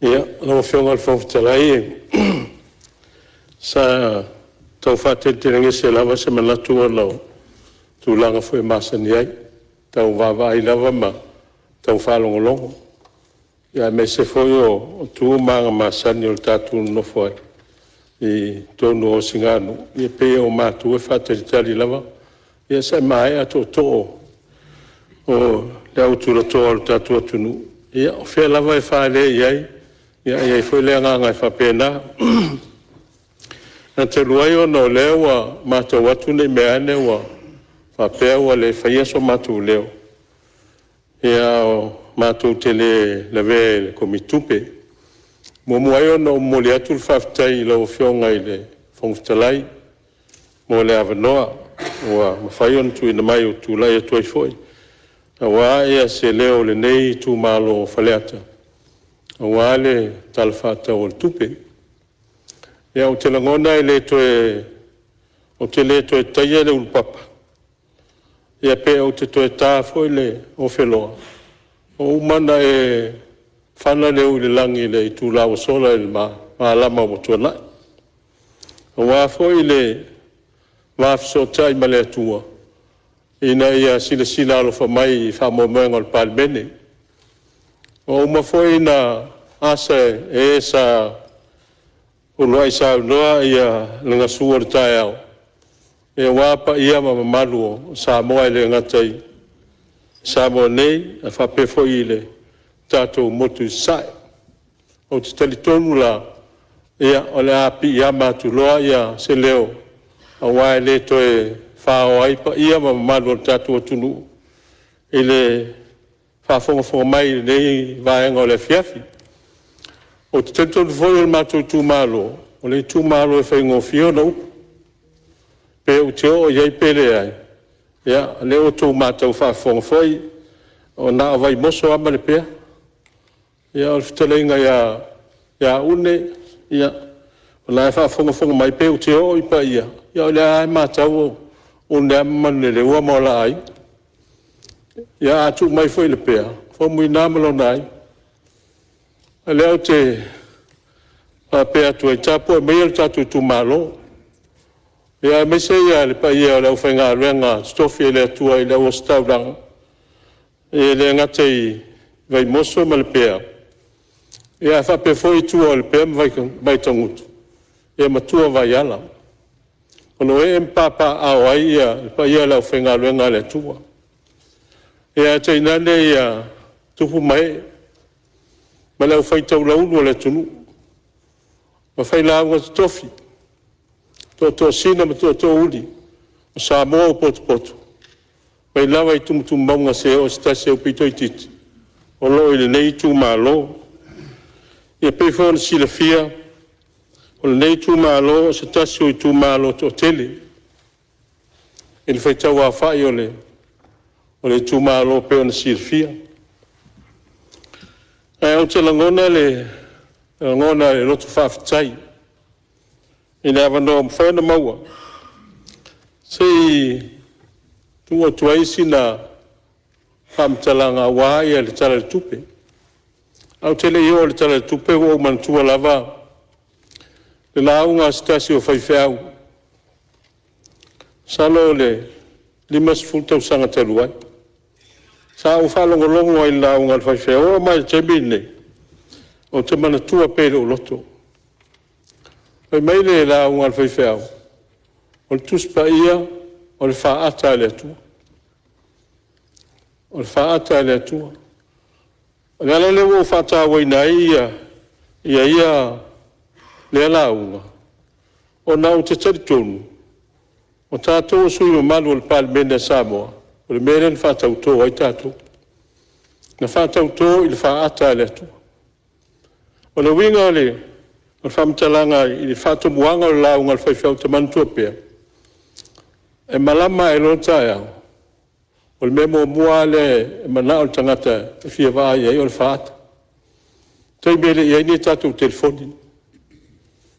Lau Afioga i le Fofoga Fetalai, sa tau faateletelegese lava se manatu ona o tulaga foi e masani ai, e tau vaavaai lava ma tau faalogologo, aemaise foi o tu ma aga masani o le tatou nonofo ai i totonu o osiganu, e pei o matua e faatalitali lava se i maea tootoo o le au tulatoa o le tatou atunuu. Ia, o fea lava e fale i ai, e i ai foi le agaga e faapena. Ae talu ai ona o lea ua matau atu ne i meaane ua faapea ua le faia so matou leo, matou te le lavea i le Komiti Tupe. E muamua ai ona ou momoli atu le faafetai i lau Afioga i le Fofoga Fetalai mo le avanoa ua mafai ona tuuina mai ou te tulai atu ai foi aua se leo o lenei itumalo o Faleata aua le Tala Faatatau o le Tupe. Ia, ou te lagona ou te le toe taia le ulupapa, pe ou te toe ta foi le ofeloa, ua uma ona e fana le ui i le lagi i le itula ua sola i le malama ua tuanai, aua foi le va fesootai ma le Atua ina ia silasila alofa mai i faamoemoega o le Palemene. Ua uma foi ona asa e sa uluai saunoa le gasu o le taeao aua paia ma mamalu o Samoa e le gata i Samoa nei, ae faapea foi i le tatou motu i Sasae. Ou te talitonu la, o le a piiama atu loa se leo aua e le toe faoa ai paia ma mamalu o le tatou atunuu i le faafogafoga mai i lenei vaega o le afiafi. Ou te talitonu foi o le matou itumalo, o le itumalo e faigofie ona upu, pe ou te oo i ai pe leai, ia o lea ua outou matau faafofoga foi, na o Vaimoso lava ma Lepea. Ia o le fetalaiga ia Une, o la e faafogafoga mai, pe ou te oo i paia, ia o lea lava e matau o Une lava ma Manuleleua ma o la aiga. Ia a tuu mai foi i Lepea, o Faumuina ma lona aiga. O lea ou te faapea atu ai, tapuai maia lo tatou itumalo, aemaise le paia o le aufaigaluega totofi a le Atua i le au ositaulaga, e le gata i Vaimoso ma Lepea, ae faapea foi tua o Lepea ma Vaitagutu ma tua o Vaiala, o lo o ee ma papaaao ai le paia o le aufaigaluega a le Atua. Ae tainane tupu ma ee ma le aufai taulaulu a le atunuu, ma failauga totofi, tootoosin ma tootoouli o Samoa ua potopoto mai lava i tumutumu mauga seia oo i se tasi aupito itiiti o lo o i lenei itumalo. E pei foi ona silafia, o lenei itumalo o se tasi o itumalo e toatele i le faitau aofai o le itumalo e pei ona silafia. Ae ou te lagona le loto faafetai i le avanoa ua mafai ona maua, se i tuu atu ai sina faamatalaga aua le Tala o le Tupe. Ae ou te le i oo i le Tala o le Tupe, ua ou manatua lava le lauga a se tasi o faifeau, masalo o le 50 tausaga talu ai. Sa ou faalogologo ai i le lauga a le faifeau, e oo mai lava i le taimi lenei ou te manatua pea i lou loto. Fai mai le lauga a le faifeau, “O le Tusi Paia o le faata a le Atua, o le faata a le Atua.” O le ala lea ua ou faatauaina ai lea lauga, ona ou te talitonu o tatou o sui usufono mamalu o le Palemene a Samoa, o le mea lea na faatauto ai tatou, na faatauto i le faata a le Atua. O le uiga o le faamatalaga i le faatomuaga o le lauga a le faifeau ou te manatua pea, e malama ae loa le taeao, o le mea muamua lava lea e manao le tagata e fia vaai i ai o le faata. O le taimi e le i i ai ni a tatou telefoni,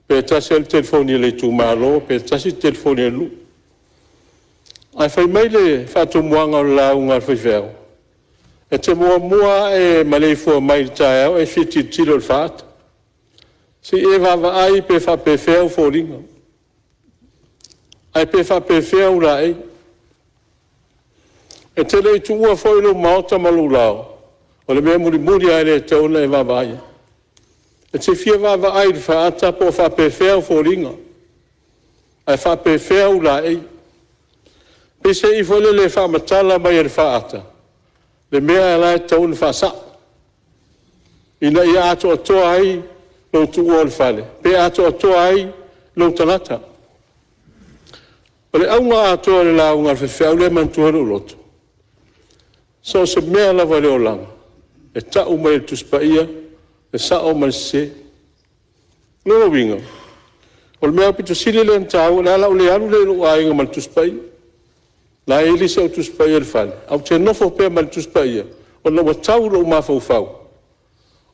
pe tasi lava le telefoni a le itumalo pe tasi le telefoni a le nuu. Ae fai mai le faatomuaga o le lauga a le faifeau, e te muamua ae maleifua mai i le taeao e fia tilotilo i le faata. Se i e vaavaai pe faapefea ou foliga, ae pe faapefea ou laei. E te le i tuua foi lou maota ma lou laoa, o le mea mulimuli lava lea e tatau ona e vaavaai i ai. E te fia vaavaai i le faata po o faapefea ou foliga, ae faapefea ou laei. Peiseai foi lele e faamatala mai e le faata le mea la e tatau ona faasao, ina ia atoatoa ai lou tuua o le fale, pe atoatoa ai lou tagata. O le auga atoa o le lauga a le faifeau lea e manatua ai lou loto, so o se mea lava i le olaga, e tau mai e le Tusi Paia le sao ma le sese. O lona uiga, o le mea aupito sili lea ona taua, o le ala o le ou le alu lea i lou aiga ma le Tusi Paia, o la e i ai le isi au Tusi Paia i le fale, ae ou te nofo pea ma le Tusi Paia, ona ua tau i lou mafaufau,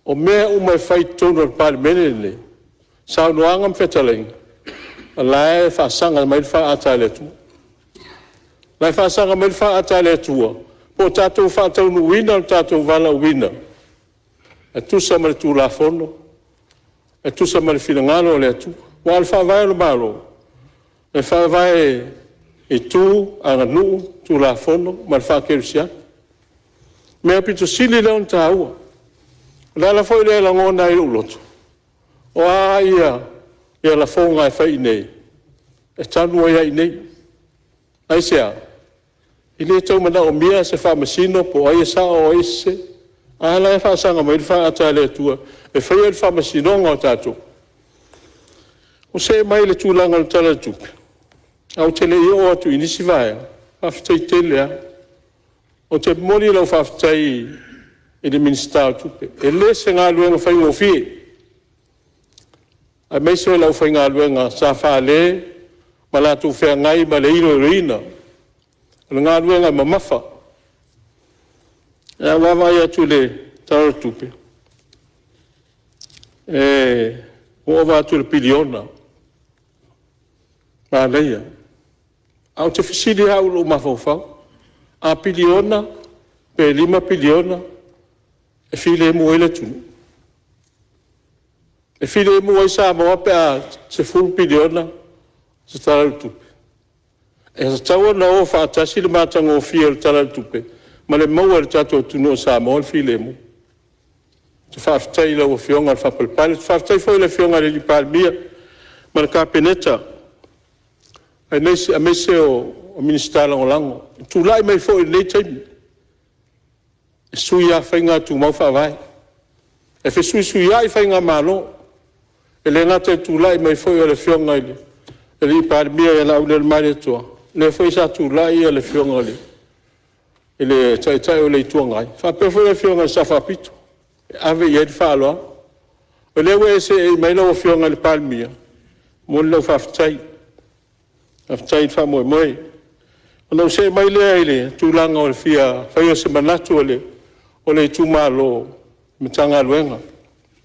o mea uma e fai i totonu o le Palemene lenei, saunoaga ma fetalaiga, o la e faasaga mai le faata a le Atua. O la e faasaga mai le faata a le Atua po o tatou faataunuuina lo tatou valaauina e tusa ma le Tulafono, e tusa ma le finagalo o le Atua. Aua o le Faavae o le Malo, e faavae i tu, aganuu, Tulafono ma le faakerisiano. O le mea aupito sili lea ona taua. O le ala foi lea e lagona ai i lou loto, o a lafoga e fai i inei, e talu ai lava i inei. Aisea? E le tau manaomia se Faamasino po o ai e sao a o ai e sese. A la e faasaga mai le faata a le Atua e faia le faamasinoga o tatou. Ou see mai i le tulaga o le Tala o le Tupe, ae ou te le i oo atu i nisi vaega, faafetai tele lava. Ou te momoli lau faafetai i le Minisita o Tupe. E le o se galuega faigofie, aemaise o le aufaigaluega sa fale ma latou feagai ma le iloiloina o le galuega e mamafa. Ae a ou vaavaai atu i le Tala o le Tupe, ua ova atu i le piliona, manaia. Ae ou te fesili lava au i lou mafaufau, a piliona pe $5 piliona, e filemu ai le atunuu? E filemu ai Samoa pe a $10 piliona se Tala o le Tupe? E tatau ona o faatasi le matagofie o le Tala o le Tupe ma le maua e le tatou atunuu o Samoa le filemu. Ou te faafetai i lau Afioga le faapalepale. Faafetai foi i le Afioga i le Palemia ma le Kapeneta aemaise o Minisita Lagolago. Na tulai mai foi i lenei taimi, e sui lava faiga ae tumau faavae. E fesuisuiai faigamalo, e le gata i le tulai mai foi o le Afioga i le Palemia ia Laaulialemalietoa, o lea foi sa tulai le Afioga i le Taitai o le Itu Agai, faapea foi le Afioga i le Sao Faapito, e ave i ai le faaaloalo. O lea ua e seei mai lau Afioga i le Palemia, e momoli lau faafetai, faafetai le faamoemoe. Ona ou see mai lea i le tulaga o le fia faia o se manatu o le itumalo i Matagaluega. Le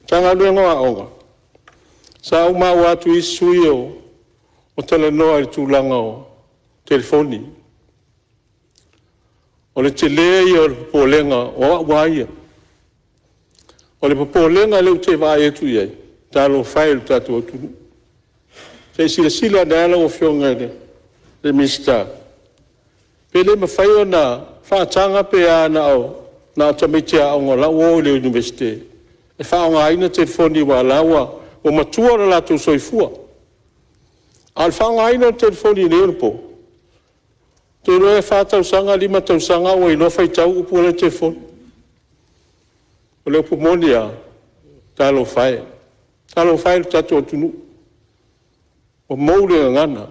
Matagaluega o Aoga, sa ou maua atu i isi sui usufono o talanoa i le tulaga o telefoni. O le tele ia o le popolega o au lava ia. O le popolega lea ou te vaai atu i ai, talofa e i lo tatou atunuu. Se i silasila ane lava lau Afioga i le Minisita, pe le mafai ona faataga pe a na o tamaiti aoga o la e ua o i le Iunivesite e faaaogaina telefoni aua o la e ua matua lo latou soifua. A o le faaaogaina o le telefoni i nei ona po, ou te iloa e fa tausaga, lima tausaga ua iloa faitau upu la e i le telefoni. O le upu moni lava, talofa e, talofa e i lo tatou atunuu ua mou le gagana.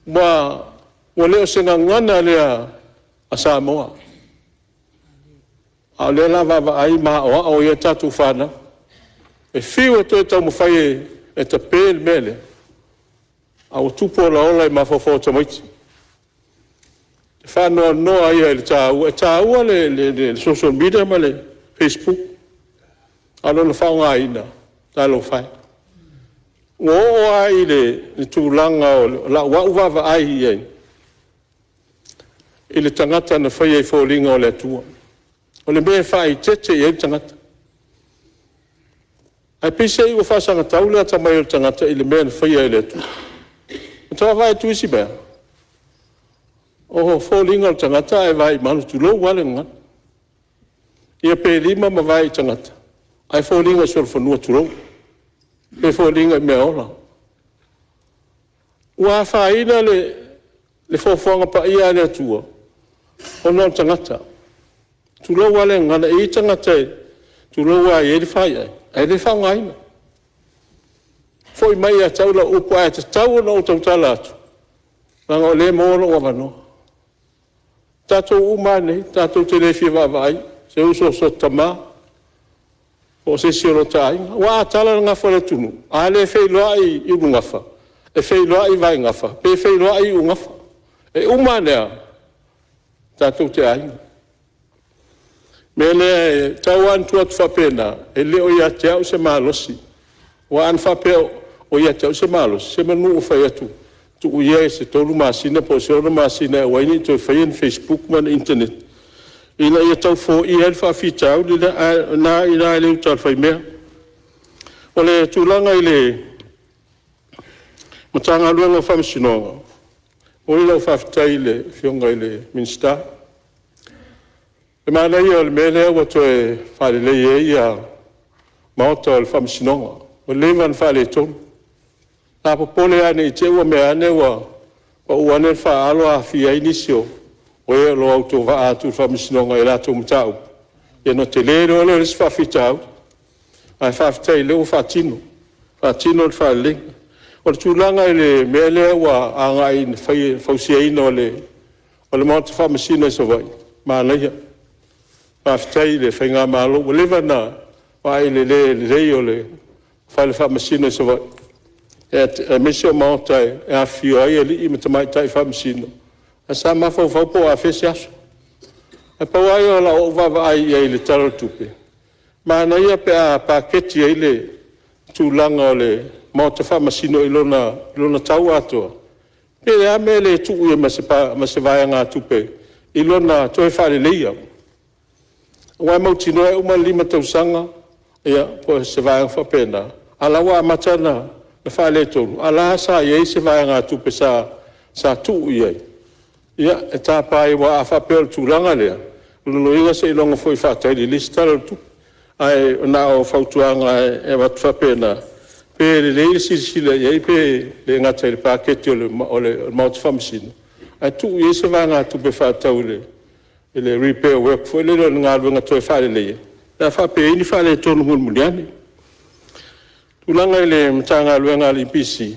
Ua le o se gagana lea a Samoa, a o lea o le a vaavaai ma aoao ai a tatou fanau. E fiu e toe taumafai e tape le mea lea, a ua tupu olaola i mafaufau o tamaiti. E faanoanoa ia i le taua, e taua le social media ma le facebook, a o lona faaaogaina, talofa e. Ua oo lava i le tulaga o lau au vaavaai i ai i le tagata na faia i foliga o le Atua. O le mea e faaeteete i ai le tagata. Ae peiseai ua faasagatau le atamai o le tagata i le mea na faia e le Atua. Ua ta vaavaai atu i isi mea, o foliga o le tagata a e vaai i manu, tulou lava le gagana, ia pe lima ma vae i tagata ae foliga solofanua, tulou, pe foliga i meaola. Ua afaina le foafoaga paia a le Atua ona o le tagata, tulou lava le gagana. E i ai tagata, tulou lava, e i ai le faiai ae le faaaogaina. Foi mai ia te au lau upu, ae tatau ona ou tautala atu leaga o lea e maua lou avanoa. O tatou uma lava nei tatou te le fia vaavaai i se uso a si ota tama po o se isi o lota aiga. Aua a tala le gafa o le atunuu, a le feiloai i ulugafa e feiloai i vaegafa pe feiloai i iugafa. E uma ane lava, tatou te aiga. O le mea lea, e tau lava ina tuu atu faapena, e le o ia te au se malosi. Aua ana faapea o ia te au se malosi, semanu ua fai atu, tuu ia se 3 masina po o se 6 masina e aua ai ne i toe faia ni facebook ma ni internet ina ia tau foia ai le faafitauli lea, ae o lena e i ina le uta a le faimea. O le tulaga i le Matagaluega o Faamasinoga, e momoli lau faafetai i le Afioga i le Minisita. O le manaia o le mea lea ua toe faalelei ai maota o le Faamasinoga, ua leva ona faaletonu. Sa popole lava ne i te i ua mea ane ua pau ane le faaalo aafia ai nisi o e o lo o autovaa atu i le Faamasinoga i a latou mataupu, ia ona tele loa lea o le isi faafitauli. Ae faafetai o lea ua faatino le faaleleiga. O le tulaga i le mea lea ua agai i le fausiaina o le Maota Faamasino i Savaii, manaia. Faafetai i le faigamalo, ua leva ona vaai i le le lelei o le Fale Faamasino i Savaii, aemaise o maota e afifio ai alii ma tamaitai Faamasino, ae sa mafaufau po o afea se aso. Ae pau lava ia o lau vaavaai i ai i le Tala o le Tupe, manaia pe a paketi ai le tulaga o le Maota Faamasino i lona tau atoa, pe o le a le mea e le tuu ai ma se vaegatupe i lona toe faaleleia. Aua e mautinoa e uma le lima tausaga po o se vaega faapena, a o la e ua amata ona faaletonu, a o la e sa i ai se vaegatupe sa tuu i ai e tapa ai, aua a faapea o le tulaga lea, o lona uiga seiloga foi e faatali i le isi Tala o le Tupe. Ae na o fautuaga e avatu faapena, pe lelei le silasila i ai pe le gata i le paketi o le Maota Faamasino, ae tuu i ai se vaegatupe faatatau i le repair work foi lele o le galuega toe faaleleia pe a faapea e i ai ni faaletonu mulimuli ane. O le tulaga i le Matagaluega a le EPC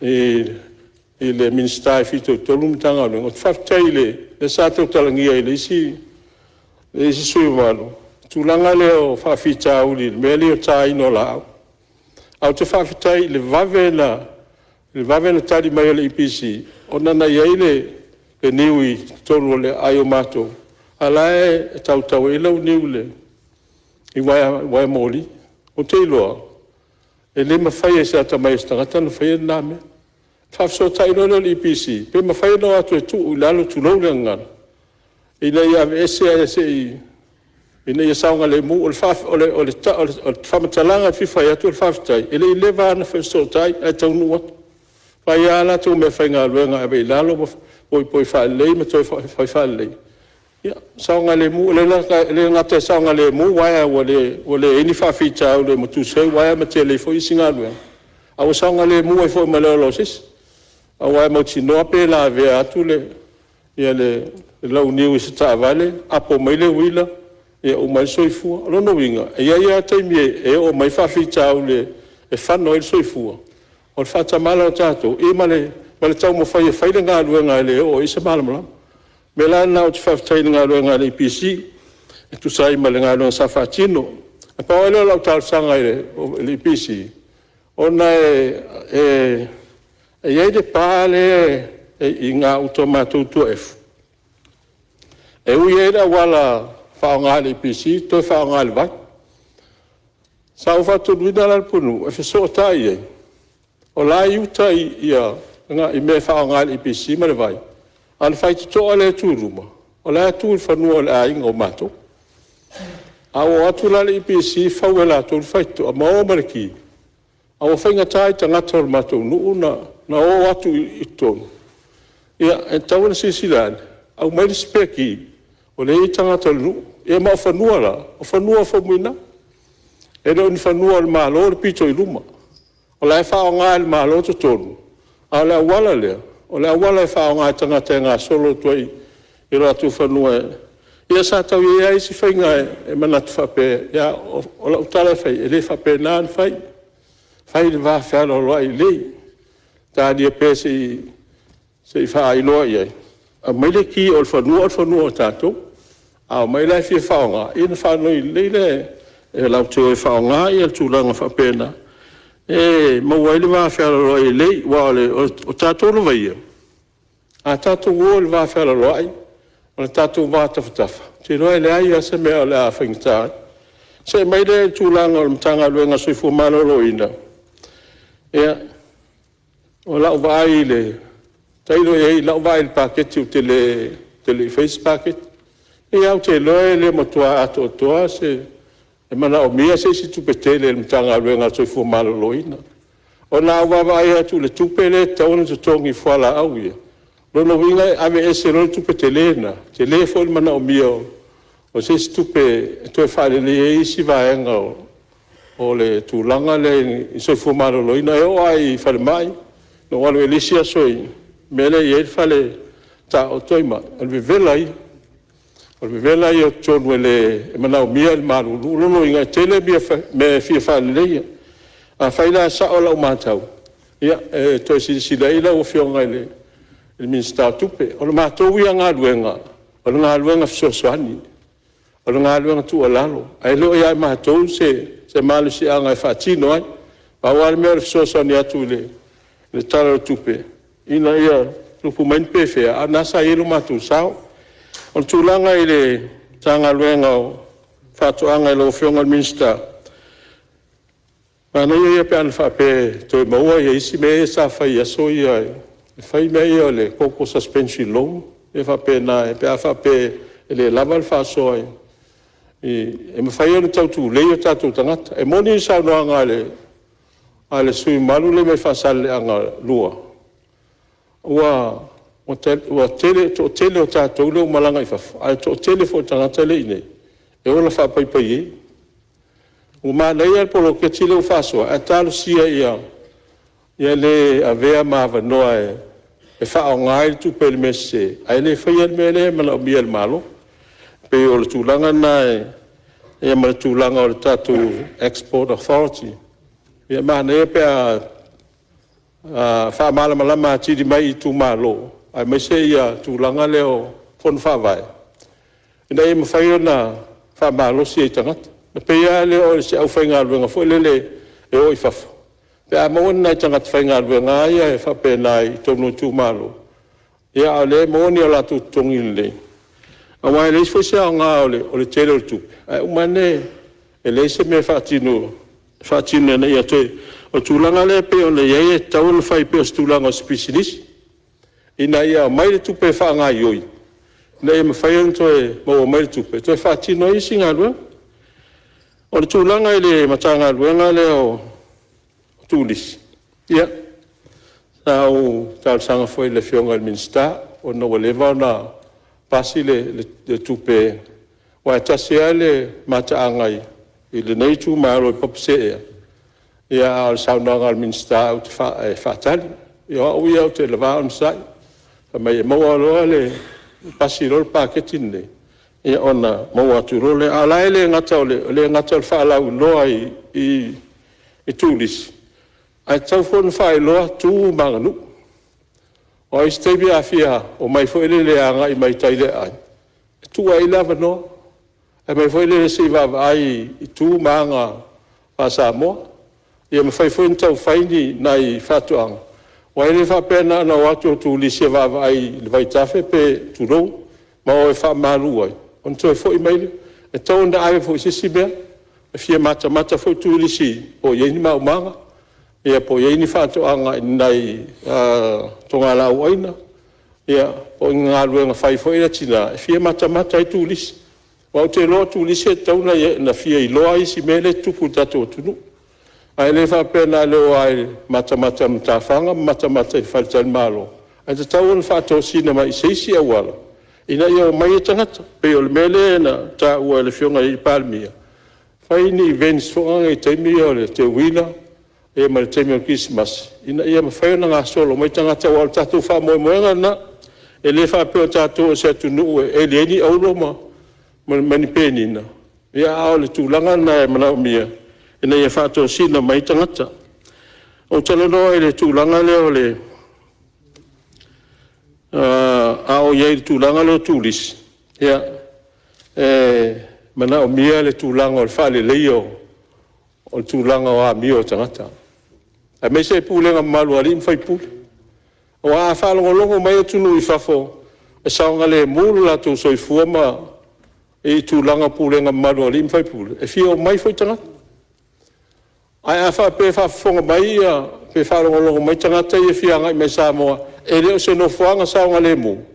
i le Minisita e fitoitonu le Matagaluega, ou te faafetai lea sa tautalagia e le isi sui usufono mamalu i le tulaga lea o faafitauli i le mea lea o le taina o laau. Ae ou te faafetai i le vave ona tali mai o le EPC, ona na i ai le niu i totonu o le aai o matou, a o la e tautau ai le launiu i uaea moli. Ou te iloa e le mafai e se atamai o se tagata ona faia lena mea. Ona faafesootai loa lea o le EPC, pe mafai ona o atu e tuu i lalo, tulou le gagana, ina ia aveese ae se i… ina ia saogalemu. O le faamatalaga e fia fai atu o le faafetai, e le i leva lava ona fesootai ae taunuu atu, fai lava latou meafaigaluega e ave i lalo ma poipoi faalelei ma toe fai faalelei, ia saogalemu. E le gata ina saogalemu uaea ua leai ni faafitauli e matusi ai uaea ma tele ai foi isi galuega, a ua saogalemu ai foi ma le ola o se isi. Aua e mautinoa pe lavea atu le launiu i se taavale apo mai le uila, ia uma ai le soifua. O lona uiga, e i ai lava taimi e oo mai ai faafitauli e fano ai le soifua. O le faatamala o tatou ma le taumafai e fai le galuega e le oo i ai se malamalama. O le mea la lena ou te faafetai ai i le galuega a le EPC e tusa ai ma le galuega sa faatino. Na pau lava lea o lau talosaga i le EPC, ona e i ai le pa lea e i gauta o matou i Tuaefu, e ui ai le auala faaaoga e le EPC toe faaaoga e le vai. Sa ou faatonuina la le pulenuu e fesootai i ai, o la e i uta i mea e faaaoga e le EPC ma le vai, a o le faitotoa lea e tu i luma, o la e tu i le fanua o le aiga o matou. A ua o atu la le EPC fau e latou le faitotoa ma o ma le ki, ae ua faigata i tagata o le matou nuu ona o atu i totonu. Ia, e tatau ona silasila ane, aumai le spare key o lea e i ai tagata o le nuu. Ia ma o fanua la, o fanua o Faumuina. E le o ni fanua o le Malo le pito i luma. O la e faaaoga e le Malo totonu, a o le auala lea, o le auala e faaaoga e tagata e gasolo atu ai i o latou fanua. Ia sa tau i ai lava isi faiga e manatu faapea, a o lau tala e fai, e le faapena ona fai, fai i le va fealoaloai lelei. Talia pea se i faailoa i ai, aumai le ki o le fanua o le fanua o tatou. A omai la e fia faaaoga, ia ona faanoi lelei lea e latou te o e faaaoga le tulaga faapena e maua ai le vafealoaloai lelei. Aua o tatou lava ia, a tatou o i le vafealoaloai ma le tatou va tafatafa, ou te iloa e leai lava se mea o le a faigata ai. Ona see mai lea i le tulaga o le Matagaluega o le Soifua Maloloina. Ia, o lau vaai, tailo i ai i lau vaai i le paketi ou te le i faia se paketi. E pei lava ou te iloa e le matua atoatoa se… e manaomia se isi tupe tele e le Matagaluega o le Soifua Maloloina. Ona a ou vaavaai atu i le tupe lea e tatau ona totogi i fualaau ia, o lona uiga e aveese loa le tupe tele lena, tele foi le manaomia o se isi tupe e toe faaleleia ai isi vaega o le tulaga lea i le soifua maloloina. E oo lava i falemai, na ou alu ai i le isi aso i le mea lea e i ai le fale taooto ai mai, o le vevela ia. O le vevela ia o totonu e manaomia le malulu. O lona uiga e tele mea e fia faaleleia. Afai la e sao lau matau, ia e toe silasila i ai lau Afioga i le Minisita o Tupe. O le matou ia galuega, o le galuega fesoasoani, o le galuega tuualalo, ae le o ia matou se malosiaga e faatino ai. Pau lava le mea o le fesoasoani atu i le Tala o le Tupe ina ia tupu mai ni pefea, a o lena sa i ai lo matou sao. O le tulaga i le Matagaluega o Faatoaga i lau Afioga i le Minisita, manaia ia pe ana faapea e toe maua isi mea ia sa fai i aso ia e fai mea ia o le coco suspension loan, mea faapena pe a faapea e le lava le faasoa e mafai ona tau tulei o tatou tagata. E moni le saunoaga a le sui usufono mamalu lea mai Faasaleleaga 2, ua toatele o tatou lea ua malaga i fafo, ae toatele foi o tagata lea e i inei e ola faapaipai. Ua manaia le poloketi lea ua faasoa, ae talosia ia le avea ma avanoa e faaaoga ai le tupe i le mea sese, ae le faia le mea lea e manaomia e le Malo. E pei o le tulaga lena ma le tulaga o le tatou Export Authority. E manaia pe a faamalamalama atili mai i itumalo aemaise le tulaga lea o Fono Faavae ina ia mafai ona faamalosi ai tagata. E pei lava lea o se aufaigaluega foi lele e o i fafo, pe a maua ni nai tagata faigaluega lava ia e faapena i totonu o itumalo, a o lea e maua ni o latou totogi lelei, aua e leai foi se aoga o le tele o le tupe, ae uma ane e leai se mea e faatino ina ia toe… O le tulaga lea pei ona i ai e tatau ona fai pei o se tulaga o se pisinisi, ina ia aumai le tupe e faagaoioi ina ia mafai ona toe maua mai le tupe e toe faatino ai isi galuega. O le tulaga i le Matagaluega lea o Turisi, ia, sa ou talosaga foi i le Afioga i le Minisita ona ua leva ona pasi le tupe, aua e tasi lava le mataaga i lenei itumalo i Papaseea, a o le saunoaga a le Minisita e faatali. Ia o au ia ou te va onosai, fai mai e maua loa pasi loa le paketi lenei, ia ona maua atu loa lea. A o la e le gata o le faalauiloa i turisi, ae tatau foi ona faailoa tu ma aganuu. Aua o isi taimi a fia omai foi lele e agai mai tai i le aai, e tuu lava i ai le avanoa. Ae fai mai foi lele se i vaavaai i tu ma aga faa-Samoa. Ia mafai foi ona tau fai ni nai faatoaga, aua e le faapea na ona o atu o turisi e vaavaai i le vaitafe tulou, ma o e faamalu ai, ona toe foi mai lea. E tatau ona ave foi i se isi mea, e fia matamata foi turisi po o i ai ni maumaga, po o i ai ni faatoaga i ni nai togalaau aina, po o ni galuega fai foi a tina e fia matamata ai turisi. Aua ou te iloa o turisi e tatau ona fia iloa isi mea lea e tutupu i le tatou atunuu. Ae le faapea na o le o lava e matamata i matafaga ma matamata i faletalimalo, ae tatau ona faatosina mai i se isi auala ina ia omai ai tagata. E pei o le mea lea na taua e le Afioga i le Palemia, fai ni events foi ia i taimi ia o Teuila ma le taimi o le Kerisimasi, ina ia mafai ona gasolo mai tagata, aua o le tatou faamoemoega lena. E le faapea o tatou o se atunuu e eli ai ni auro ma ni penina, a o le tulaga lena e manaomia ina ia faatosina mai ai tagata. Ou talanoa i le tulaga lea a o i ai i le tulaga lea o turisi, ia, e manaomia le tulaga o le faaleleia o le tulaga o amio a tagata, aemaise le pulega mamalu a alii ma faipule. Aua a faalogologo mai atunuu i fafo e saogalemu lo latou soifua i tulaga o pulega mamalu a alii ma faipule, e fia omai foi tagata. Ae a faapea e faafofoga mai pe faalogologo mai tagata ia e fia agai mai i Samoa e le o se nofoaga saogalemu,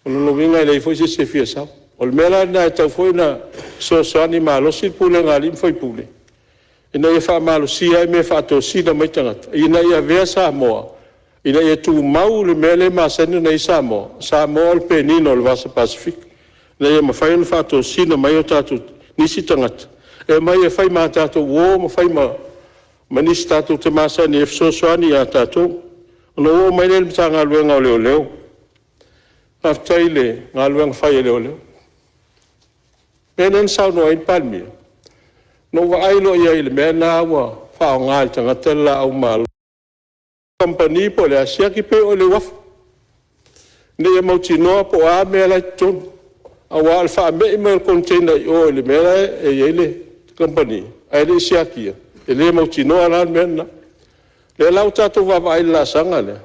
o lona uiga e leai foi se isi e fia sau. O le mea la lena e tatau foi ona fesoasoani malosi le pulega a alii ma faipule ina ia faamalosia ai mea e faatosina mai tagata ina ia avea Samoa ina ia tumau le mea lea e masani ona i ai Samoa, o Samoa o le penina o le Vasa Pasefika, ina ia mafai ona faatosina mai nisi tagata e omai e fai ma a tatou uo ma fai ma nisi tatou te masani ai e fesoasoani ia tatou. Ona ou oo mai lea i le Matagaluega o Leoleo. Faafetai i le galuega fai a leoleo. O le mea lea na saunoa ai le Palemia, na ou vaai loa i ai i le mea lena ua faaaoga e le tagata le laau kamupani po o le a, siaki pea i o i le uafu ina ia mautinoa po o a mea la e i totonu, aua o le faame'i mai o le container i o i le mea la e i ai le kamupani ae le i siakia, e le mautinoa la le mea lena. O lea la ua tatou vaavaai i le laasaga lea,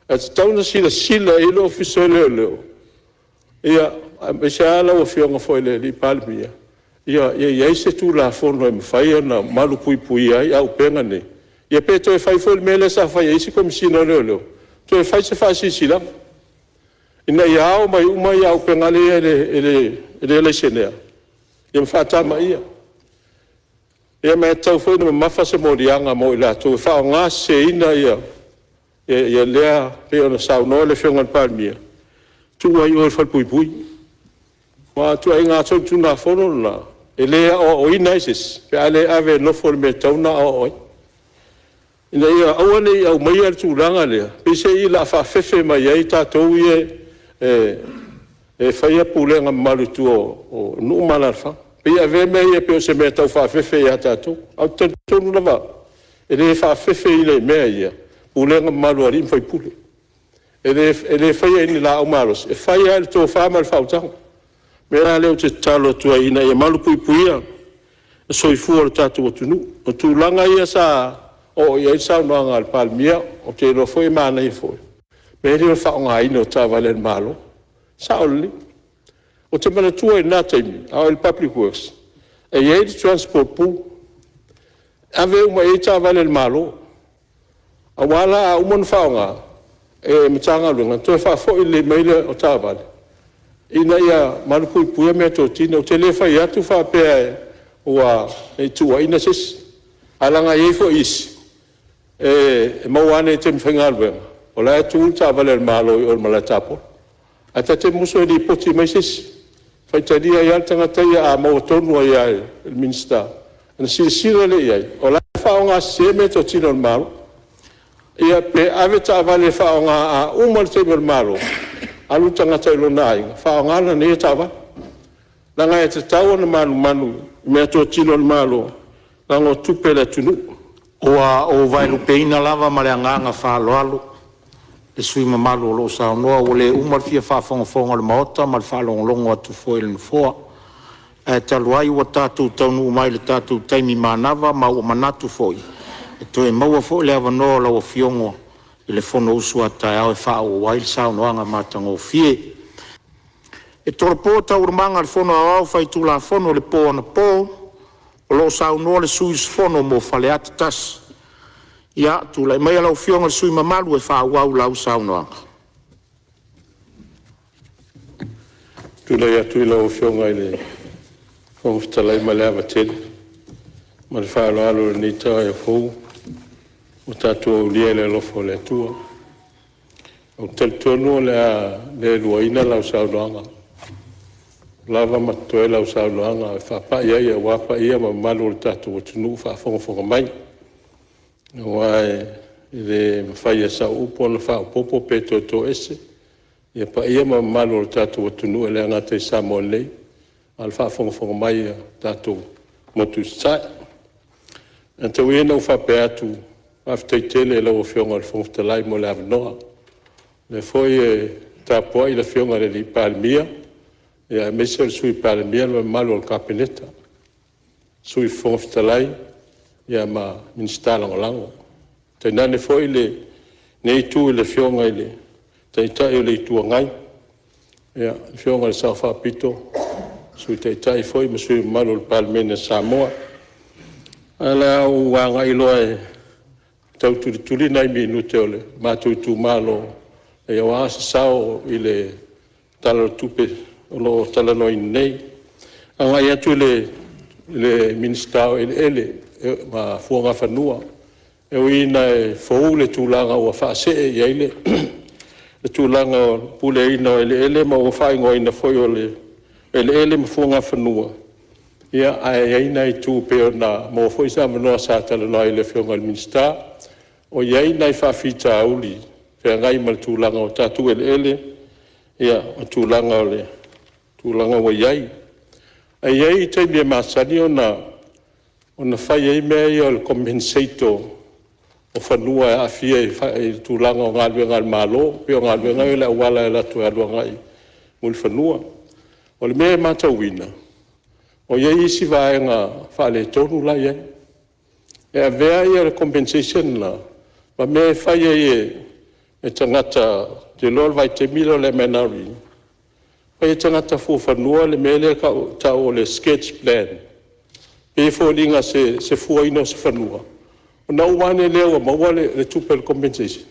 ae tatau ona silasila i ai le Ofisa o Leoleo, aemaise lava lau Afioga foi i le Palemia, ia i ai se Tulafono e mafai ona malupuipuia ai auupega nei, ia pe toe fai foi le mea lea sa fai e isi Komesina o Leoleo, toe fai se faasilasilaga, ina ia ao mai uma auupega ia e le laisenea ma faatamaia. Ia ma e tatau foi ona mamafa se moliaga mo i latou e faaaogaseseina lea… e pei ona saunoa le Afioga i le Palemia, tuu ai i o i le falepuipui. Aua o ituaiga solitulafono na, e le aoaoina ai se isi pe a le ave e nofo i le mea e tatau ona aoao ai, ina ia aua ne i aumaia le tulaga lea, peiseai o le a faafefe mai ai tatou ia e faia pulega mamalu i tua o nuu ma alaalafaga. E pei e avea mea ia pei o se mea e tau faafefe ia tatou. Ae ou te talitonu lava au, e le faafefeina i mea ia pulega mamalu a alii ma faipule. E le faia i ni laau malosi, e fai lava i le tofa ma le faautaga. O le mea la lea ou te tatalo atu ai ina ia malupuipuia le soifua o le tatou atunuu. O tulaga ia sa oo i ai le saunoaga a le Palemia, ou te iloa foi e manaia foi, le mea lea o le faaaogaina o taavale a le Malo. E sao lelei. Ou te manatua i lena taimi a o i le Public Works, e i ai le transport pool, e ave uma i ai taavale a le Malo, aua la a uma ona faaaoga e le Matagaluega, ona toe faafoi lelei mai lea o taavale ina ia malupuipuia meatotino. Ou te le fai atu faapea ne i tuuaiina se isi, ae leaga e i ai foi isi e maua ane i taimi faigaluega o la e tu le taavale a le Malo i o i le malae tapolo. Ae ta te musu e lipoti mai se isi, e faitalia ai lava le tagata ia a maua tonu ai lava e le Minisita ona silasila lea i ai o la e faaaogasese meatotino a le Malo. Ia pe ave taavale e faaaoga a uma le taimi o le Malo, alu le tagata i lona aiga faaaoga lana ia taavale. Leaga e tatau ona manumanu i meatotino a le Malo leaga o tupe a le atunuu. Ua ou vaelupeina lava ma le agaga faaaloalo le sui usufono mamalu o lo o saunoa. Ua le uma le fia faafogafoga o le Maota ma le faalogologo atu foi a le Nofoa. Ae talu ai ua tatou taunuu mai i le tatou taimi manava, ma ua manatu foi e toe maua foi le avanoa o lau Afioga i le Fonousu a taeao e faaauau ai le saunoaga matagofie. E tolopo Taualumaga a le Fono Aoao Faitulafono i le po anapo o lo o saunoa le sui usufono mo Faleata 1. Ia, tulai maia lau Afioga i le sui usufono mamalu e faaauau lau saunoaga. Tulai atu i lau Afioga i le Fofoga Fetalai ma le ava tele. Ma le faaaloalo i lenei taeao fou ua tatou aulia i le alofa o le Atua. Ou te talitonu o le a le luaina lau saunoaga, ua lava ma totoe lau saunoaga e faapai ai aua paia ma mamalu o le tatou atunuu o faafogafoga mai. Aua e le mafai e sau upu ona faaopoopo pe toe toese paia ma mamalu o le tatou atunuu e le gata i Samoa nei, a o le faafogafoga mai a le tatou motu i Sasae. Ae tau ia ina ou faapea atu, faafetai tele i lau Afioga i le Fofoga Fetalai mo le avanoa. O lea foi e tapuai le Afioga i le Palemia aemaise le Sui Palemia ma le mamalu o le Kapeneta, Sui Fofoga Fetalai ma Minisita Lagolago. Tainane foi lenei itu i le Afioga i le Taitai o le Itu Agai, le Afioga i le Sao Faapito, Sui Taitai foi ma sui usufono mamalu o le Palemene a Samoa. Ae o le a ou agai loa e tau tulituli nai minute o le matou itumalo aua se sao i le Tala o le Tupe o lo o talanoaina nei. E agai atu i le Minisita o Eleele ma Fuagafanua. E ui ina e fou le tulaga ua faasee i ai le tulaga o le puleaina o eleele ma ua faaigoaina foi o le eleele ma fuagafanua, ae i ai nai itu e pei ona maua foi se avanoa sa talanoa ai i le Afioga i le Minisita, o i ai nai faafitauli e feagai ma le tulaga o tatou eleele ma tulaga ua i ai. Ae i ai taimi e masani ona fai ai mea ia o le compensate o fanua e aafia i tulaga o galuega a le Malo, pei o galuega ia o le auala e alu atu agai i Mulifanua. O le mea e matauina, ua i ai isi vaega faaletonu la e i ai. E avea le compensation lela ma mea e fai ai e tagata, ou te iloa o le vaitaimi lea o le MNRE, fai e tagata fuafanua le mea lea e tau o le sketch plan, e pei e foliga o se fuaina o se fanua, ona uma ane lea ua maua le tupe o le compensation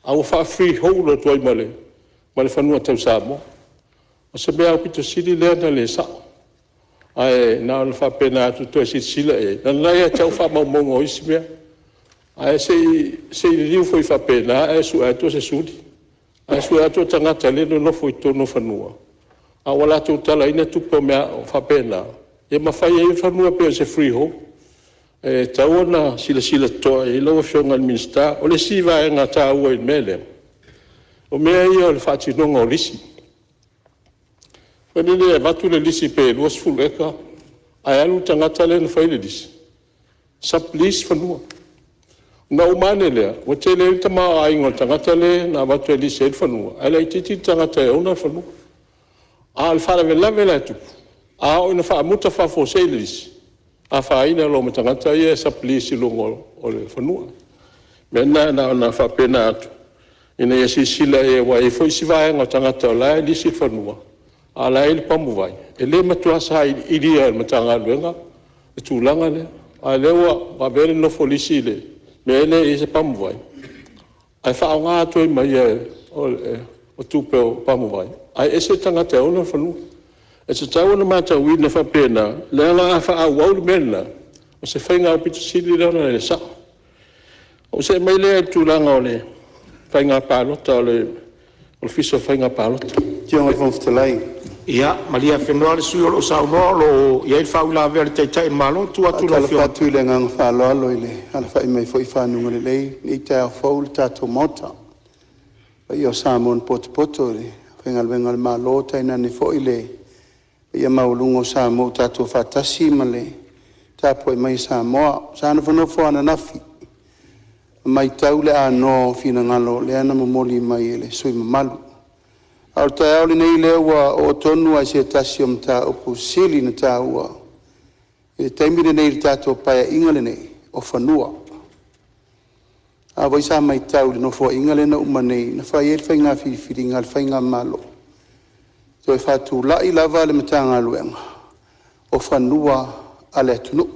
ae ua faa-freehold atu ai ma le fanua tau Samoa. O se mea aupito sili lea ona le sao. Ae na ona faapena atu toe silasila i ai, leaga o lena e ia te au faamaumauga o isi mea. Ae se i liliu foi faapena ae sue atu o se suli, ae sue atu o tagata o lea e nonofo i totonu o fanua a ua latou talaina tupe o mea faapena ma fai ai fanua pei o se freehold. E tatau ona silasila totoa i ai lau Afioga i le Minisita. O le isi vaega taua i le mea lea, o mea ia o le faatinoga o lisi. Foi lele, e avatu le lisi pe 20 eka ae alu le tagata lea na fai le lisi sublease fanua. Ona uma ane lea, ua tele ai le tamaoaiga o le tagata lea na avatu e lisi ai le fanua ae laitiiti le tagata e ona le fanua. A o le faalavelave la e tupu, a oo ina faamuta faafuasei le lisi, afaina loa ma tagata ia e sublease i luga o le fanua. O le mea lena na ona faapena atu ina ia silasila i ai aua e i ai foi isi vaega o tagata o la e lisi le fanua a o la e i ai le pamuvai. E le matua sailiilia e le Matagaluega le tulaga lea, a o lea ua avea le nofo lisi i le mea lea e i ai le pamuvai ae faaaoga atu ai ma ia o tupe o pamuvai ae ese le tagata e ona le fanua. E tatau ona matauina faapena, leaga a faaauau le mea lena, o se faiga aupito sili lea ona le sao. Ona ou see mai lea i le tulaga o le Faiga Palota, o le Ofisa o Faiga Palota. Lau Afioga i le Fofoga Fetalai… Ia malie afenoa le sui usufono o lo o saunoa o lo o i ai le faauilavea a le Taitai o le Malo. Tuu atu i lau Afioga. E faatalofa atu i le agaga faaaloalo i le alafai mai foi i fanuga lelei i lenei taeao fou i le tatou Maota. Le paia o Samoa na potopoto i le aufaigaluega a le Malo tainane foi le paia maualuga o Samoa ua tatou faatasi ma le tapuai mai a Samoa. Sa nofonofo lava ananafi ma matau le anoa o finagalo lea na momoli mai e sui usufono mamalu. A o le taeao lenei o lea ua oo tonu lava i se tasi o mataupu e sili ona taua i le taimi lenei i le tatou Paeaiga lenei, o fanua. A foi sa matau i le Nofoaiga lea na uma nei na fai ai le faiga filifiliga a le faigamalo, e toe faatulai lava le Matagaluega, o fanua a le atunuu,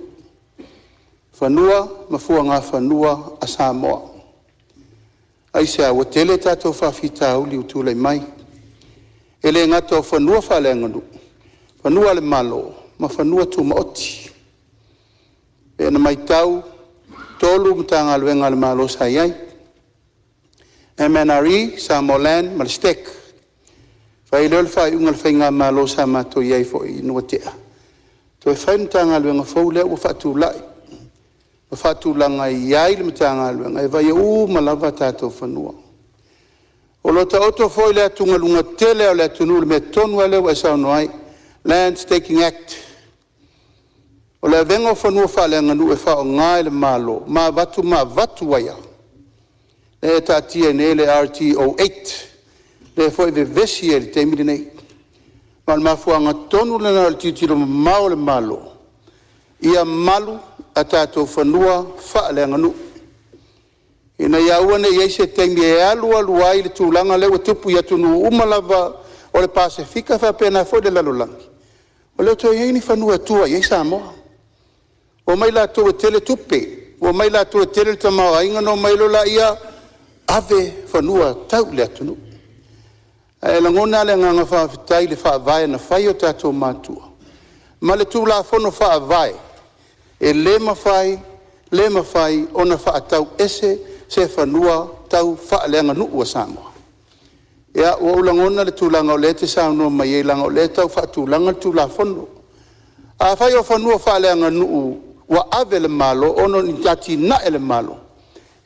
fanua ma fuagafanua a Samoa. Aisea? Ua tele tatou faafitauli ua tulai mai, e le gata o fanua faaleaganuu, fanua a le Malo, ma Fanua Tumaoti. E pei ona matau, e 3 Matagaluega a le Malo sa i ai, MNRE, Samoa Land ma le STEC. Fai ai lea o le faaiuga a le Faigamalo sa matou i ai foi ina ua tea, toe fai le Matagaluega fou lea ua faatulai, ma faatulaga e i ai le Matagaluega e vaaia uma lava o tatou fanua. O lo o taoto foi le atugaluga tele o le atunuu i le mea tonu lava lea ua e saunoa ai, Land Taking Act. O le avega o fanua faaleaganuu e faaaoga e le Malo ma avatu ma avatu ai lava, lea e taatia ai nei le RTO 8, lea foi e vevesi ai i le taimi lenei. Ma o le mafuaaga tonu lena o le tilotilo mamao a le Malo, ia malu a tatou fanua faaleaganuu, ina ia aua ne i i ai se taimi e alu alu ai le tulaga lea ua tupu i atunuu uma lava o le Pasefika faapena foi le lalolagi, ua le toe i ai ni fanua e tua i ai Samoa. Ua omai latou e tele tupe, ua omai latou e tele le tamaoaiga ona omai loa lea ave fanua tau i le atunuu. Ae lagona lava le agaga faafetai i le faavae na fai e o tatou matua ma le Tulafono Faavae, e le mafai, le mafai ona faatau ese se fanua tau faaleaganuu a Samoa. Ia, ua ou lagona le tulaga o lea e te saunoa mai ai leaga o lea e tau faatulaga le Tulafono. Afai o fanua faaleaganuu ua ave e le Malo ona o ni atinae a le Malo,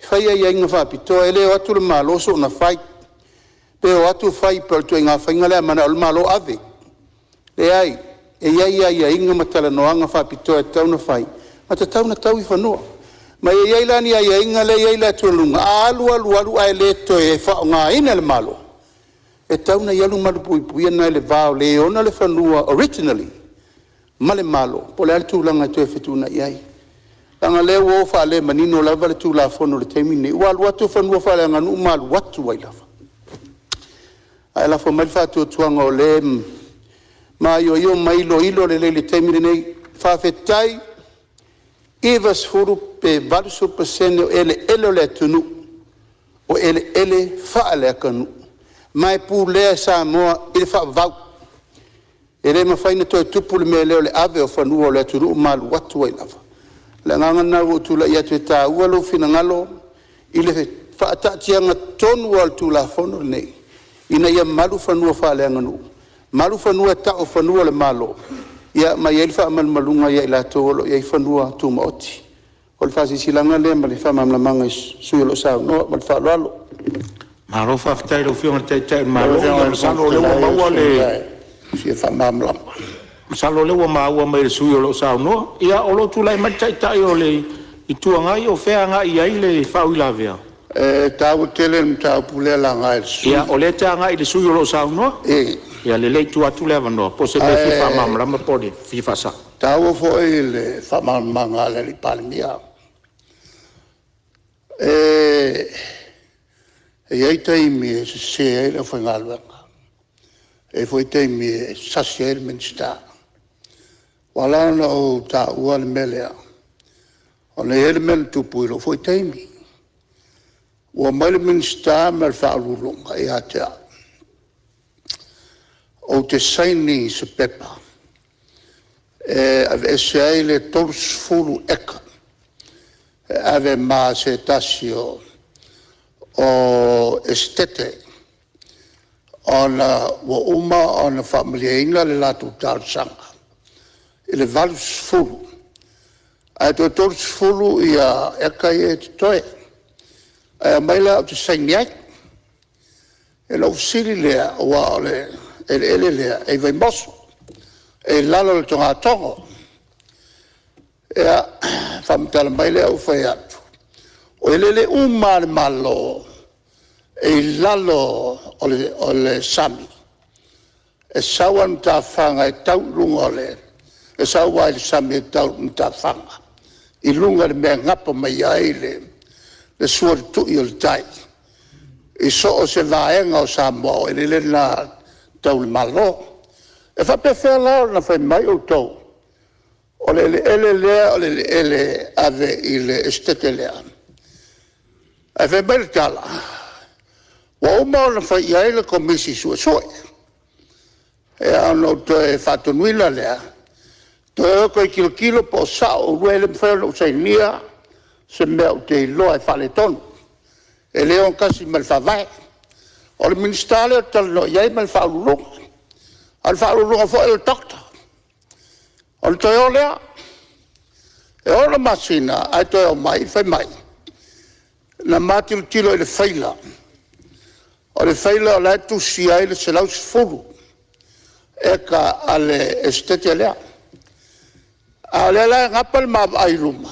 e fai aiaiga faapitoa, e le o atu le Malo soona fai, pe o atu fai pei o le ituaiga faiga lea a manao loa le Malo ave. Leai, e i ai aiaiga ma talanoaga faapitoa e tatau ona fai ma tatau ona taui fanua. Ma e i ai la ni aiaiga lea e i ai le atugaluga, a alu alu alu ae le toe faaaogaina e le Malo, e tatau ona i ai le malupuipuia lena i le va o le e ona le fanua originally ma le Malo, po o le a le tulaga e toe fetuunai ai. Leaga o lea ua o faalemanino lava le Tulafono i le taimi lenei, ua alu atu fanua faaleaganuu ma alu atu ai lava. Ae lafo mai le faatuatuaga o lea e maioio ma iloilo lelei i le taimi lenei. Faafetai, 90 pe 80% o eleele o le atunuu, o eleele faaleaganuu, ma e pulea e Samoa i le faavavau. E le mafai ona toe tupu le mea lea o le ave o fanua o le atunuu ma alu atu ai lava. O le agaga lena ua ou tulai atu ai, e taua lou finagalo i le faataatiaga tonu lava o le Tulafono lenei, ina ia malu fanua faaleaganuu, malu fanua e tau o fanua o le Malo, ia ma e i ai le faamalumaluga ia i latou o lo o i ai fanua tumaoti. O le faasilasilaga lea ma le faamalamalamaga i sui usufono o lo o saunoa. Ma le faaaloalo. Malo faafetai i lau Afioga i le Taitai o le Lau Malo. Afioga Ia i le masalo Fofoga o lea ua Fetalai o maua se le mea e fia faamalamalama. Masalo o lea ua maua mai e le sui usufono o lo o saunoa. Ia, o lo o tulai mai le Taitai o le Itu Agai, o fea e agai i ai le faauilavea? E taua tele le mataupu lea na laga e le sui Ia, usufono. o lea e te agai i le sui usufono o lo o saunoa. Ia lelei, tuu atu le avanoa po o se mea e fia Ae faamalamalama po o le fia faasao. taua foi le faamalamalamaga a le Palemia. E i ai taimi e sese ai le aufaigaluega, e i ai foi taimi e sasi ai le Minisita. Ua ala ona ou taua le mea lea, ona e i ai le mea na tupu i lou foi taimi. Ua omai le Minisita ma le Ofisa Sili o Pulega ia te au, ou te saini i se pepa e aveese ai le 30 eka e ave ma se tasi o Esetete ona ua uma ona faamalieina le latou talosaga i le 80, ae toe 30 eka ia e totoe, ae aumai la ou te saini ai. Ona ou fesili lea aua o le eleele lea e i Vaimoso e i lalo o le togatogo. Ia, faamatala mai lea ou fai atu, o eleele uma lava a le Malo e i lalo o le sami, e sau lava i matafaga e tau i luga o le… e sau lava i le sami e tau i matafaga i luga i le mea e gapa mai ai le sua tutui o le tai i so o se vaega o Samoa, o eleele na tau i le Malo. E faapefea la ona fai mai outou o le eleele lea o le eleele e ave i le Esetete lea? Ae fai mai le tala, ua uma ona fai i ai le Komisi Suesue. Ia ona ou toe faatonuina lea, Toe o toe tilotilo po o sao oulua, e le mafai ona ou sainia se mea ou te iloa e faaletonu, e le ogatasi ma le Faavae. O le Minisita lea ou te talanoa i ai ma le Ofisa Sili o Pulega, a o le Ofisa Sili o Pulega foi o le Doctor. Ona toe o lea, e 6 masina ae toe omai fai mai, na ma tilotilo i le faila, o le faila o la e tusi ai le 110 eka a le Esetete lea. A o lea la e gapa le ma vaai i luma,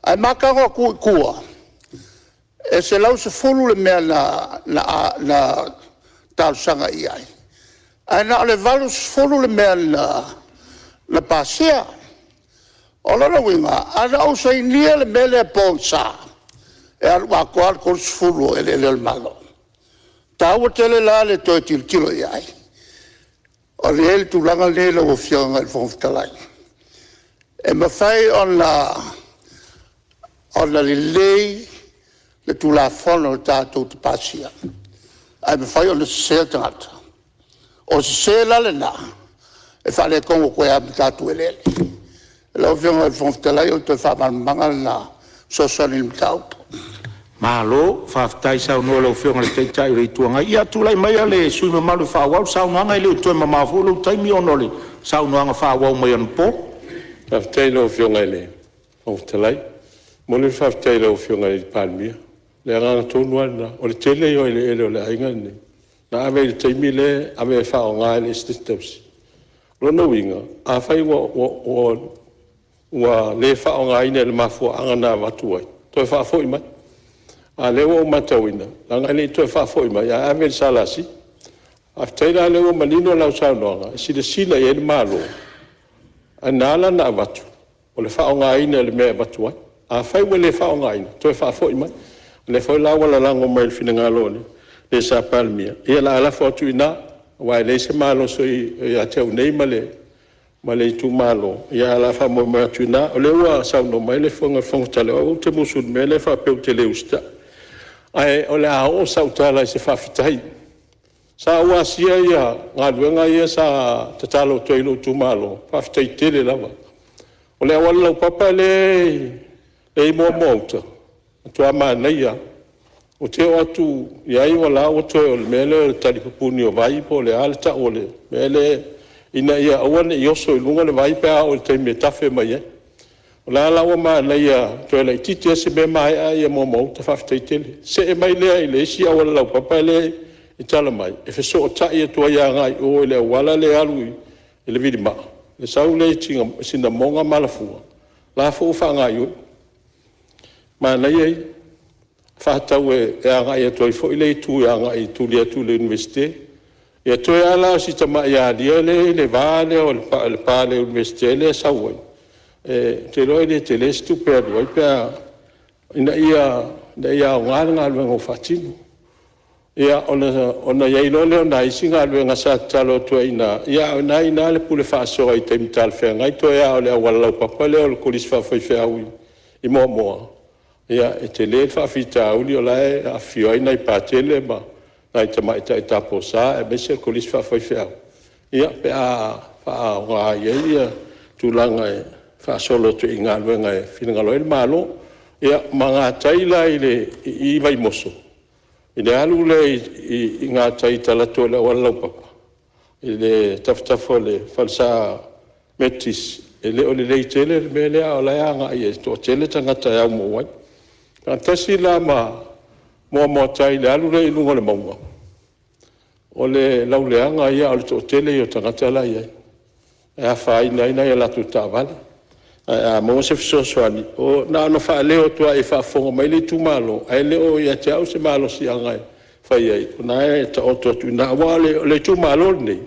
ae ma tago atu i tua, e 110 le mea na talosaga i ai, ae na o le 80 le mea na pasia. O lona uiga, ana ou sainia le mea lea pogisa, e alu atoa lava le 30 o eleele o le Malo. E taua tele la le toe tilotilo i ai. O le i ai le tulaga lenei lau Afioga i le Fofoga Fetalai, e mafai ona lelei le Tulafono tatou te pasia, ae mafai ona sese tagata. O le sese la lena, e faaletonu atu ai lava ma tatou eleele. Lau Afioga i le Fofoga Fetalai, o le toe faamalamalamaga lena e fesoasoani i le mataupu. Malo faafetai saunoa i lau Afioga i le Taitai o le Itu Agai. Ia tulai maia le sui usufono mamalu e faaauau le saunoaga, e le o toe mamao foi lou taimi ona o le saunoaga faaauau mai anapo. Faafetai i lau Afioga i le Fofoga Fetalai. E momoli le faafetai i lau Afioga i le Palemia. O le agaga tonu lava lena, o le tele ia o eleele o le aiga lenei na ave i le taimi lea e ave e faaaoga e le Esetete Tausi. O lona uiga, afai ua le faaaogaina i le mafuaaga na avatu ai, toe faafoi mai. A o lea ua ou matauina, leaga e le i toe faafoi mai ae ave i le SLC. Faafetai la o lea ua manino lau saunoaga e silasila i ai le Malo, ae na ala ona avatu o le faaaogaina i le mea e avatu ai. Afai ua le faaaogaina, toe faafoi mai. O lea foi la ua lalago mai i le finagalo o le sa Palemia, ia o le a lafo atu i ina, aua e leai se malosi o ia te au nei ma le itumalo, ae o le a faamoemoe atu i ina. O lea ua saunoa mai le Afioga i le Fofoga Fetalai, o au ou te musu i le mea lea e faapea ou te le usitai. Ae o le a oo sau tala i se faafetai. Sa ou asia galuega ia sa tatalo atu ai i lou itumalo, faafetai tele lava. O le auala laupapa lea e i Moamoa-uta, matua manaia lava. Ou te oo atu i ai o la e ua toe o le mea lea o le talipupuni o vai po o le a le tau o le mea lea ina ia aua ne i oso i luga le vai pe a oo i le taimi e tafe mai ai. O la e la ua manaia toe laitiiti lava si mea maea Moamoa-uta, faafetai tele. Se'e mai lea i le isi auala laupapa lea e i tala mai e fesootai atu ai agai i o i le auala lea e alu i le vilimaa, e sau lea i Sinamoga ma Alafua, la foi ua faagaioi, manaia ia. E faatatau e agai atu ai foi lea itu e tuli atu i le Iunivesite. Ia toe lava la o si tamai alia lea e i le va lea o le pa a le Iunivesite lea e sau ai, ou te iloa e le tele se tupe e alu ai pe a… ina ia aoga le galuega ua faatino. Ia, ona i ai loa lea o nai isi galuega sa tatalo atu ai i ina, a o lena e i ina le pule faasoa i taimi talafeagai. Toe lava o le auala laupapa lea o le Kolisi Faafaifeau i Moamoa, ia e tele le faafitauli o la e afifio ai nai Patele ma nai tamaitai taposa aemaise le Kolisi Faafaifeau, ia pe a faaaoga i ai le tulaga e faasolo atu i galuega e finagalo ai le Malo. Ia, ma gatai la i i Vaimoso i le alu lea i gatai i talaatu o le auala laupapa i tafatafa o le falesa Metotisi, e le o lelei tele le mea lea, a o la e agai e toatele tagata e omai ai. Faatasi la ma Moamoa-tai i le alu lea i luga o le mauga, o le lauleaga ia a o le toatele ia o tagata la e i ai, e afaina ai nai a latou taavale. Ae a maua se fesoasoani… Na ona faaleo atu lava i ai o faafofoga mai le itumalo, ae le o ia te au se malosiaga e fai ai, o lena e taoto atu i ina. Aua o le itumalo lenei,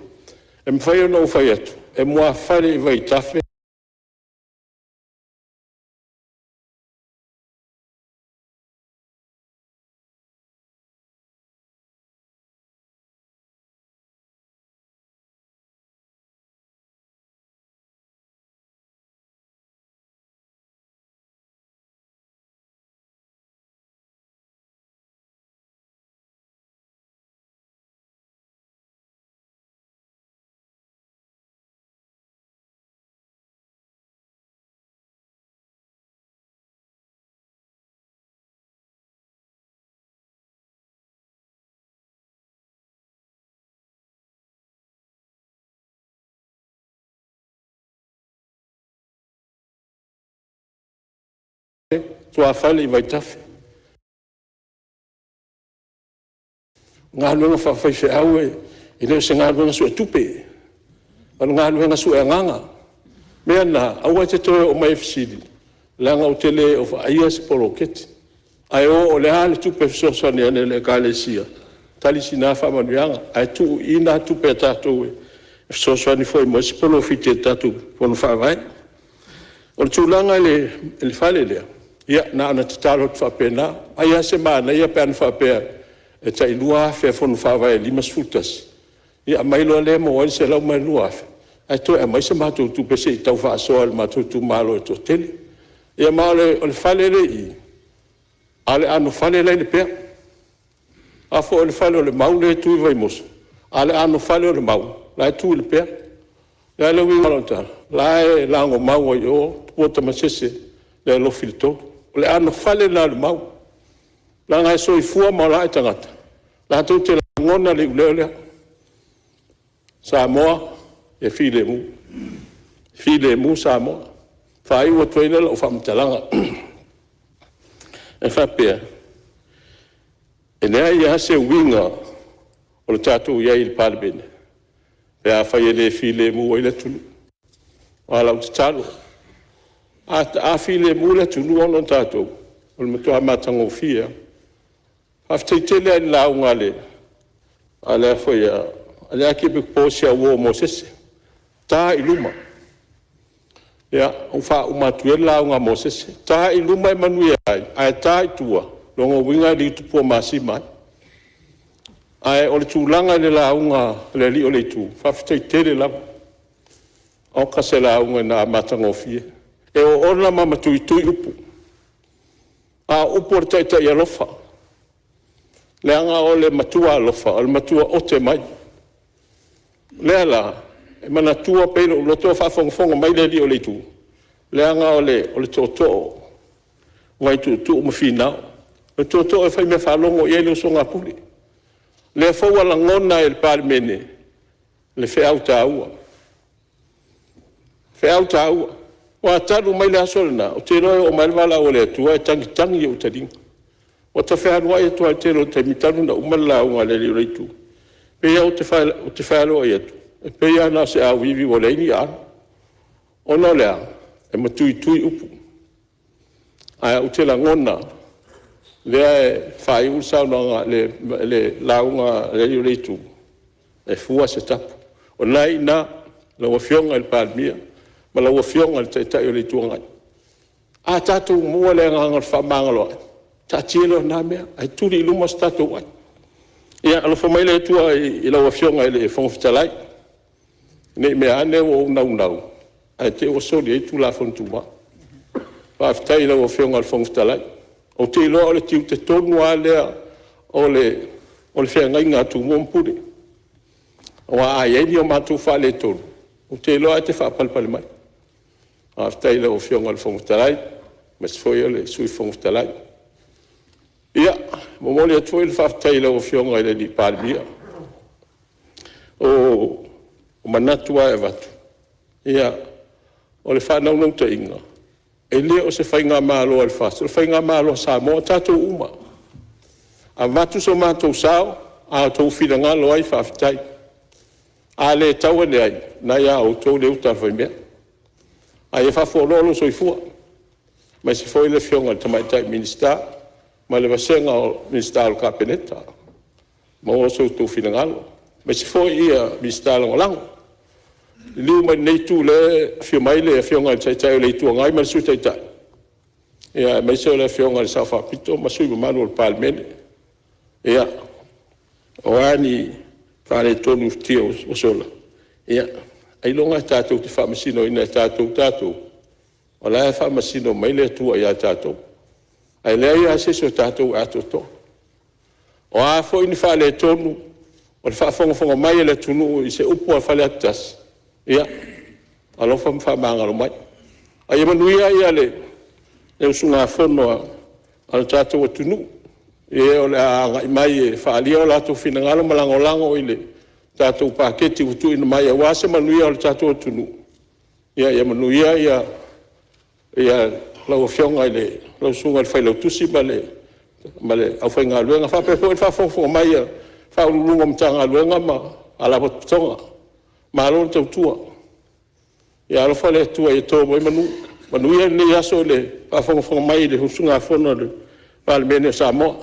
e mafai ona ou fai atu, e muafale i vaitafe tuafale i vaitafe. O galuega faafaifeau e le o se galuega suetupe, o le galuega sueagaga. O le mea lena, aua e te toe oo mai e fesili leaga ou te le o vaaia se poloketi. Ae o o le a le tupe e fesoasoani ane ai i le Ekalesia, tali sina faamanuiaga, ae tuu i i na tupe a tatou e fesoasoani foi mo isi polofiti a le tatou fono faavae. O le tulaga i le fale lea, ia na ona tatalo atu faapena, ai lava se manaia pe ana faapea e tai $2,000 a fono faavae e 51, ia aumai loa lea maua ai le $102,000 ae toe aumai se matou tupe se i tau faasoa e le matou itumalo e toatele. Ia ma o le fale lea e i i, a o le anofale la e i Lepea. A foi o le fale o le Mau lea e tu i Vaimoso a o le anofale o le Mau la e tu i Lepea. O le a le uiga o lau tala? O la e lagomau ai i o Tupua Tamasese le alofi i le 3. O le anofale lena a le Mau, leaga e soifua ma ola ae tagata latou te lagona le iuleo lea, Samoa ia filemu, filemu Samoa. E faaiu atu ai lea o lau faamatalaga e faapea, e leai lava se uiga o le tatou i ai i le Palemene pe afai e le filemu ai le atunuu. A o lau tatalo, a filemu le atunuu ona o tatou, o le matua matagofie lava. Faafetai tele lava i le lauga a le Akiepikopo o si au uo o Mosese, ta i luma. Ia, ua faauma atu ia le lauga a Mosese, ta i luma e manuia ai, ae ta i tua, o lona uiga e liutupuamasima ai. Ae o le tulaga i le lauga a le alii o le Itu, faafetai tele lava. Oka se lauga na matagofie. E oona ma matuitui upu, a o upu a le taitai alofa, leaga o le matua alofa o le matua ote mai. O lea la, e manatua pea i lou loto a o faafogafoga mai le alii o le Itu, leaga o le tootoo o Vaituutuu ma Finao. O le tootoo e faimeafaalogo i ai le usoga a Pule. O lea foi ua lagona e le Palemene le feau taua, feau taua. Aua talu mai le aso lena, ou te iloa e oo mai lava le valaau a le Atua e tagitagi i ou taliga. Ua ta fealuai atu lava i le tele o taimi talu ona uma le lauga a le alii o le Itu, e pei lava ou te fealuai atu, e pei lava na o se auivi ua leai ni aano. Ona o le a? E matuitui upu, ae ou te lagona, lea e faaiu le lauga a le alii o le Itu, e fua se tapu. O lena e i ina lau Afioga i le Palemia ma lau Afioga i le Taitai o le Itu Agai. A tatou maua le agaga o le fefaamagaloai, taatia lea o lena mea ae tuli i luma so tatou ai. Ia alofa mai le Atua i lau Afioga i le Fofoga Fetalai, ne i meaane ua ou naunau ae te i ua soli ai Tulafono Tumau. Faafetai i lau Afioga i le Fofoga Fetalai. Ou te iloa o le tiute tonu lava lea o le feagaiga a Tumua ma Pule, aua a i ai ni o matou faaletonu, ou te iloa e te faapalepale mai. Faafetai i lau Afioga i le Fofoga Fetalai aemaise foi o le Sui Fofoga Fetalai. Ia, e momoli atu foi le faafetai i lau Afioga i le Palemia. O manatu lava e avatu, ia, o le faanaunautaiga, e le o se faigamalo a le FAST, o le faigamalo a Samoa, o tatou uma. Avatu so matou sao, a outou finagalo ai, faafetai. A le tau ane ai, o lena e ia outou le uta a le faimea. Ae ia faafualoa lou soifua aemaise foi le Afioga i le Tamaitai Minisita ma le vasega o Minisita o le Kapeneta, maua so outou finagalo, aemaise foi Minisita Lagolago. Liliu mai i lenei Itu o lea e afio mai le Afioga i le Taitai o le Itu Agai ma le Sui Taitai, aemaise o le Afioga i le Sao Faapito ma sui usufono mamalu o le Palemene. Ia, o a ni faaletonu i futia ua sola, ia ailoga tatou te faamasinoina e tatou tatou, o la e faamasino mai le Atua ia tatou. Ae leai lava se isi o tatou e atoatoa. O a foi ni faaletonu o le faafogafoga mai a le atunuu i se upu a Faleata 1, ia alofa ma faamagalo mai. Ae ia manuia le usugafono a le tatou atunuu i e o le a agai mai e faaalia o latou finagalo ma lagolago i le tatou Paketi ua tuuina mai aua se manuia o le tatou atunuu. Ia manuia le lau Afioga i le, lau Susuga i le Failautusi ma le aufaigaluega, faapea foi le faafogafoga mai a Ofisa Sili o Pulega o Matagaluega ma Faalapotopotoga. Malo le tautua. Ia alofa le Atua ia to mai manu. Manuia lenei aso i le faafogafoga mai i le usugafono a le Palemene o Samoa.